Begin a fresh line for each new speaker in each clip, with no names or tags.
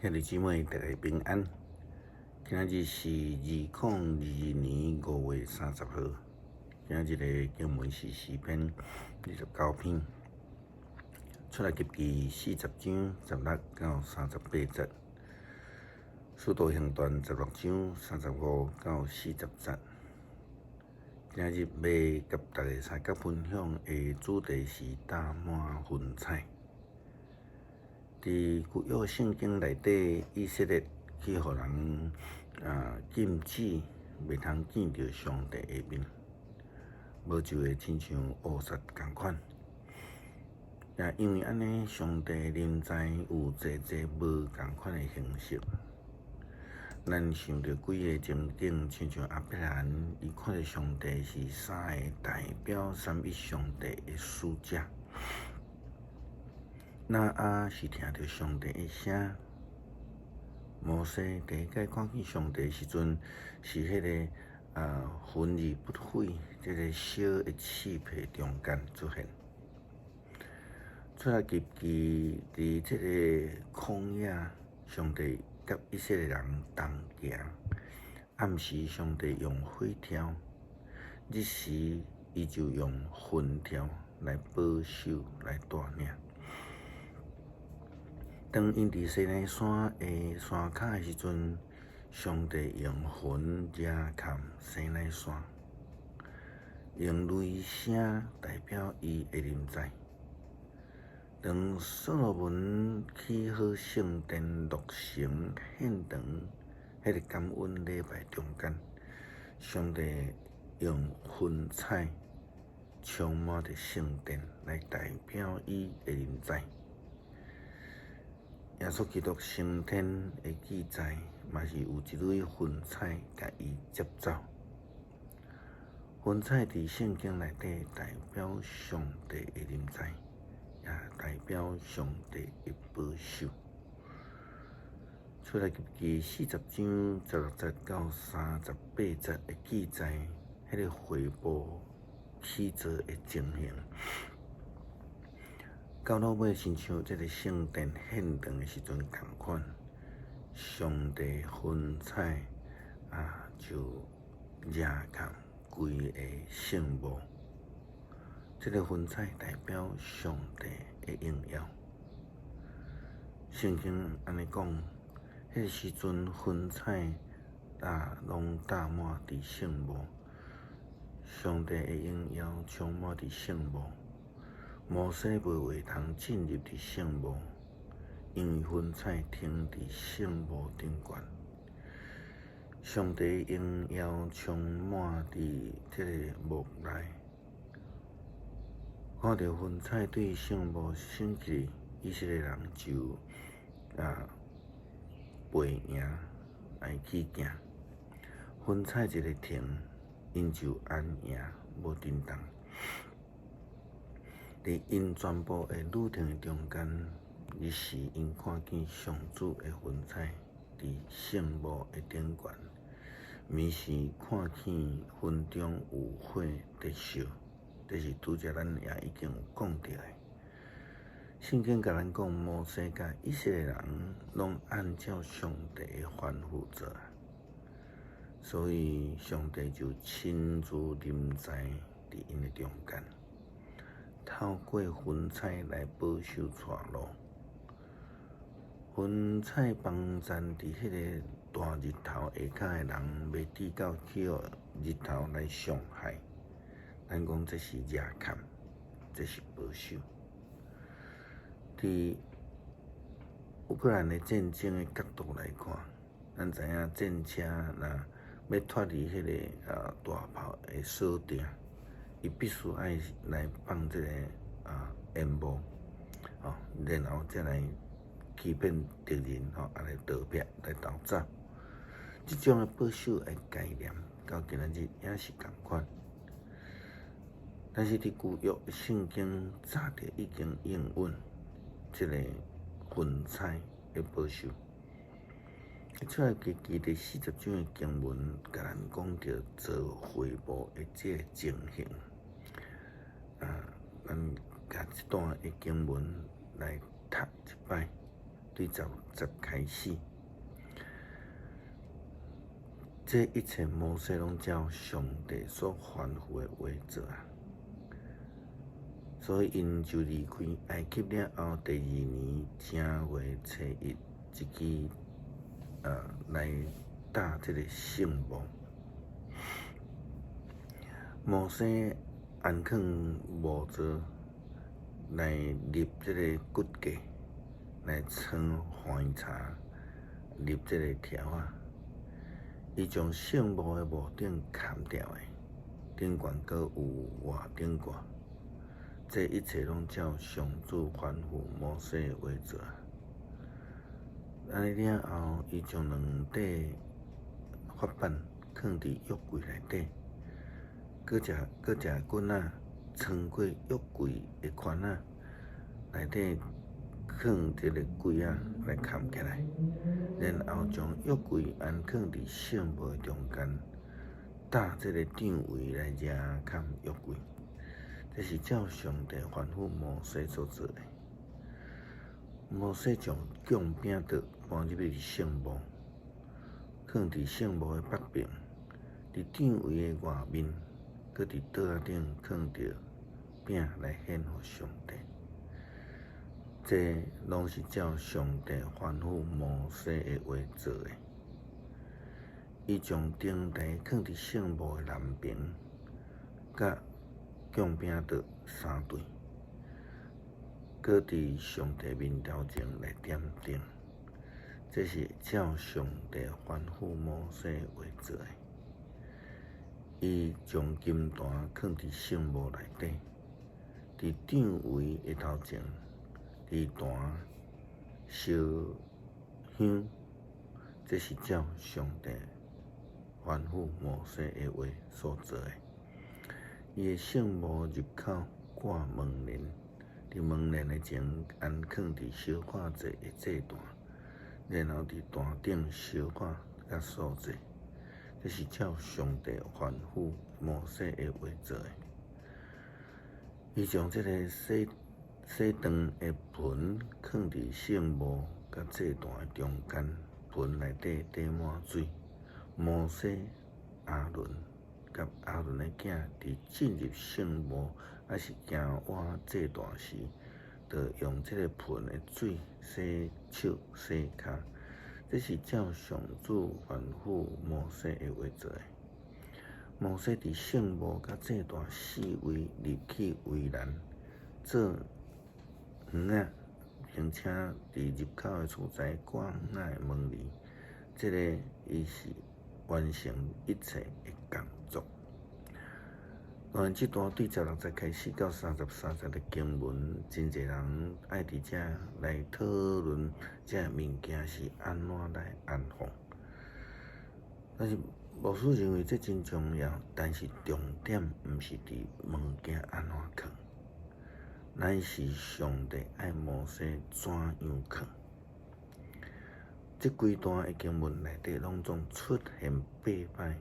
兄弟姊妹，大家平安。今仔日是2022年5月30號。今仔日的經文是詩篇29篇，出埃及記40章16到38節，使徒行傳16章35到40節。今仔日欲佮大家相佮分享的主題是罩滿雲彩。佇舊約聖經內底，以色列去予人禁止，袂通見著上帝的面，無就會親像烏撒仝款。也因為按呢，上帝臨在有濟濟無仝款的形式。咱想著幾个情景，親像亞伯蘭，伊看著上帝是三个代表三一上帝的使者。挪亞是聽著上帝的聲，摩西第一擺看見上帝時陣，是彼个焚而不毀，這个燒的刺皮中間出現。出埃及記佇這個曠野，上帝佮以色列人同行，暗時上帝用火柱，日時伊就用雲柱來保守、來帶領。當𪜶佇西奈山的山跤的時陣，上帝用雲遮蓋西奈山，用雷聲代表伊的臨在。當所羅門起好聖殿落成獻堂，彼个感恩禮拜中間，上帝用雲彩充滿佇聖殿來代表伊的臨在。耶穌基督升天的記載，嘛是有一蕊雲彩共伊接走。雲彩佇聖經內底代表上帝的臨在，也代表上帝的保守。出埃及記40章16節到38節的記載，彼个會幕起造的情形。到落尾，親像這个聖殿獻堂的時陣仝款，上帝雲彩就遮蓋規个聖幕。這个雲彩代表上帝的榮耀。聖經按呢講，彼个時陣雲彩攏罩滿佇聖幕，上帝的榮耀充滿佇聖幕。摩西無話通進入佇聖幕，因為雲彩停佇聖幕頂懸。上帝榮耀充滿佇這个幕內，看著雲彩對聖幕升起，以色列人就背營來去行。雲彩一个停，𪜶就安營，無振動。佇𪜶全部的旅程的中間，日時𪜶看見上主的雲彩佇聖幕的頂懸，暝時看見雲中有火佇燒，這是拄才咱也已經有講著的。聖經共咱講，摩西佮以色列人攏按照上帝的吩咐做，所以上帝就親自臨在佇𪜶的中間。透過雲彩來保守帶路，雲彩幫贊佇彼个大日頭下跤的人，袂致到去予日頭來傷害。咱講這是遮蓋，這是保守。佇烏克蘭的戰爭的角度來看，咱知影戰車若欲脫離彼个大炮的鎖定，伊必須愛來放這个煙霧，吼，然後才來欺騙敵人，吼，來逃避來逃走。這種的保守的概念，到今仔日也是仝款。但是佇舊約聖經早就已經應允這個雲彩的保守。出埃及記第四十章的經文，共咱講著做會幕的這个情形。咱共這段的經文來讀一擺，對十六節開始。這一切摩西攏照上帝所吩咐的話做啊，所以𪜶就離開埃及了後，第二年正月初一，一支來搭這个聖幕。摩西安囥幕座來立這个骨架，來裝番柴，立這个柱仔。伊將聖幕的幕頂崁掉的，頂懸閣有外頂蓋。這一切攏照上主吩咐摩西的話做。按呢了後，伊將兩塊法版囥佇約櫃內底，閣食閣食棍仔穿過約櫃的圈仔，內底囥這个櫃仔來崁起來，然後將約櫃安囥佇聖幕的中間，搭這个帳帷來遮蓋約櫃。這是照上帝吩咐摩西所做的。摩西將供餅桌搬入去聖幕，囥佇聖幕的北邊，佇帳帷的外面，閣佇桌仔頂囥著餅來獻予上帝。這攏是照上帝吩咐摩西的話做的。伊將燈台囥佇聖幕的南邊，佮供餅桌相對，閣佇上帝面頭前來點燈。這是照上帝吩咐摩西的話做的。伊將金壇囥佇聖幕內底，佇帳帷的頭前，佇壇燒香。這是照上帝吩咐摩西的話所做的。伊的聖幕入口掛門簾，佇門簾的前安囥佇燒火祭的祭壇，然後佇壇頂燒火佮素祭。這是照上帝吩咐摩西的話做的。伊將這个洗洗當的盆囥佇聖幕佮祭壇的中間，盆內底貯滿水。摩西、亞倫佮亞倫的囝佇進入聖幕，抑是行倚祭壇時，就用這个盆的水洗手洗跤。這是照上主吩咐摩西的話做的。摩西佇聖幕佮祭壇四圍立起圍欄，做園仔，並且佇入口的所在掛園仔的門簾。這个伊是完成一切的工作。當然，這段對十六節開始到33節的經文，真濟人愛佇遮來討論這物件是按怎來安放。但是牧師認為這真重要，但是重點毋是佇物件按怎囥，乃是上帝愛摩西怎樣囥。這幾段的經文內底攏總出現八擺，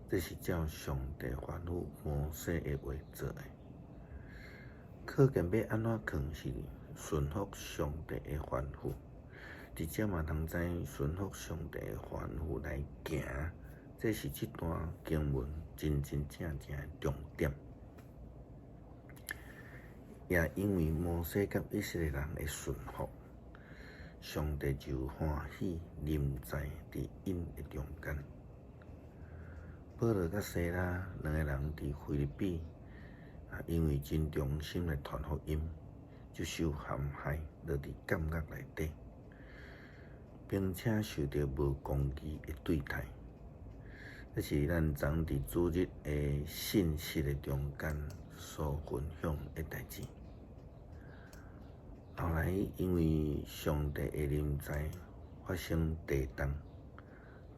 這是照上帝吩咐摩西的話做的。可見欲按怎囥是順服上帝的吩咐，佇遮嘛通知順服上帝的吩咐來行，這是這段經文真真正正的重點。也因為摩西佮以色列人的順服，上帝就歡喜臨在佇𪜶的中間。保羅佮西拉兩个人佇腓立比，因為真忠心來傳福音，就受陷害，落佇監獄內底，並且受著無公義的對待。這是咱昨佇主日的信息的中間所分享的代誌。後來因為上帝的臨在發生地動，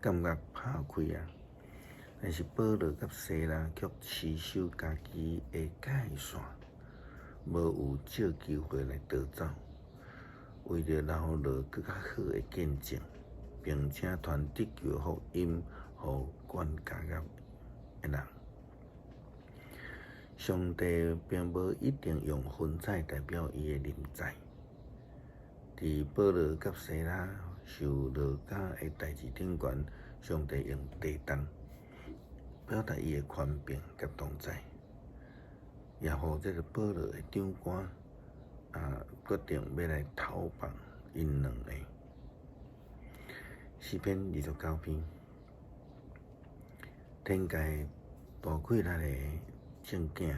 監獄拍開啊！但是保羅佮西拉卻持守家己的界線，無有借機會來逃走，為著留落閣較好的見證，並且傳得救福音予關監獄的人。上帝並無一定用雲彩代表伊的臨在。佇保羅佮西拉受羅家的代誌頂懸，上帝用地動表達伊的權柄佮同在，也予這个保羅的長官啊決定欲來投放𪜶兩个。詩篇29篇，天界大氣力的眾囝，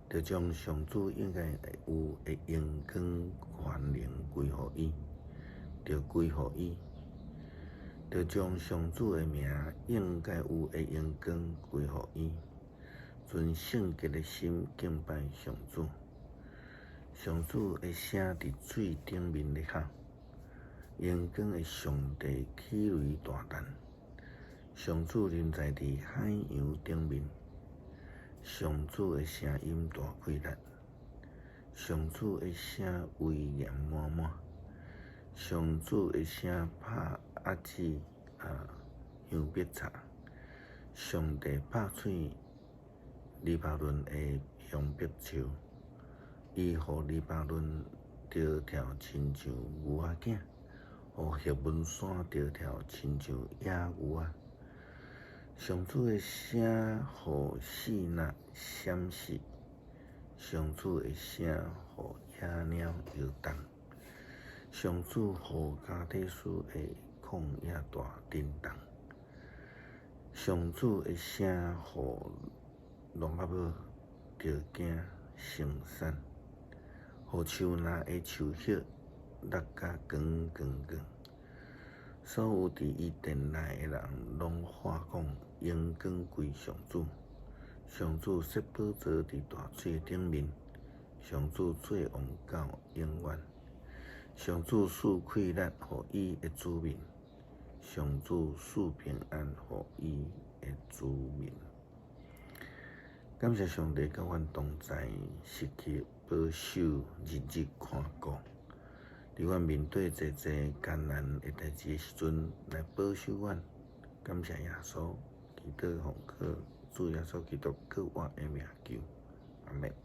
著將上主應該有的榮光權能歸予伊，著歸予伊，著將上主的名應該有的榮光歸予伊，存聖潔的心敬拜上主。上主的聲佇水頂面咧響，榮光的上帝起雷大彈。上主臨在佇海洋頂面，上主的聲音大氣力，上主的聲威嚴滿滿，上主的聲拍鴨子啊香柏柴，上帝拍碎黎巴嫩的香柏樹，伊予黎巴嫩著跳親像牛仔囝，予黑門山著跳親像野牛仔。上主的聲予示拿閃爍，上主的聲予野鳥搖動，上主予加低斯的曠野大震動，上主的聲予挪亞母著驚生產，予樹林的樹葉落甲光光光。所有佇伊殿內的人攏喊講：榮光歸上主！上主設寶座佇大水頂面，上主做王到永遠。上主賜氣力予伊的子民，上主賜平安予伊的子民。感謝上帝佮阮同在，時刻保守，日日看顧。佇阮面對濟濟艱難的代誌的時陣，來保守阮。感謝耶穌，祈禱奉靠主耶穌基督閣活的名求，阿們。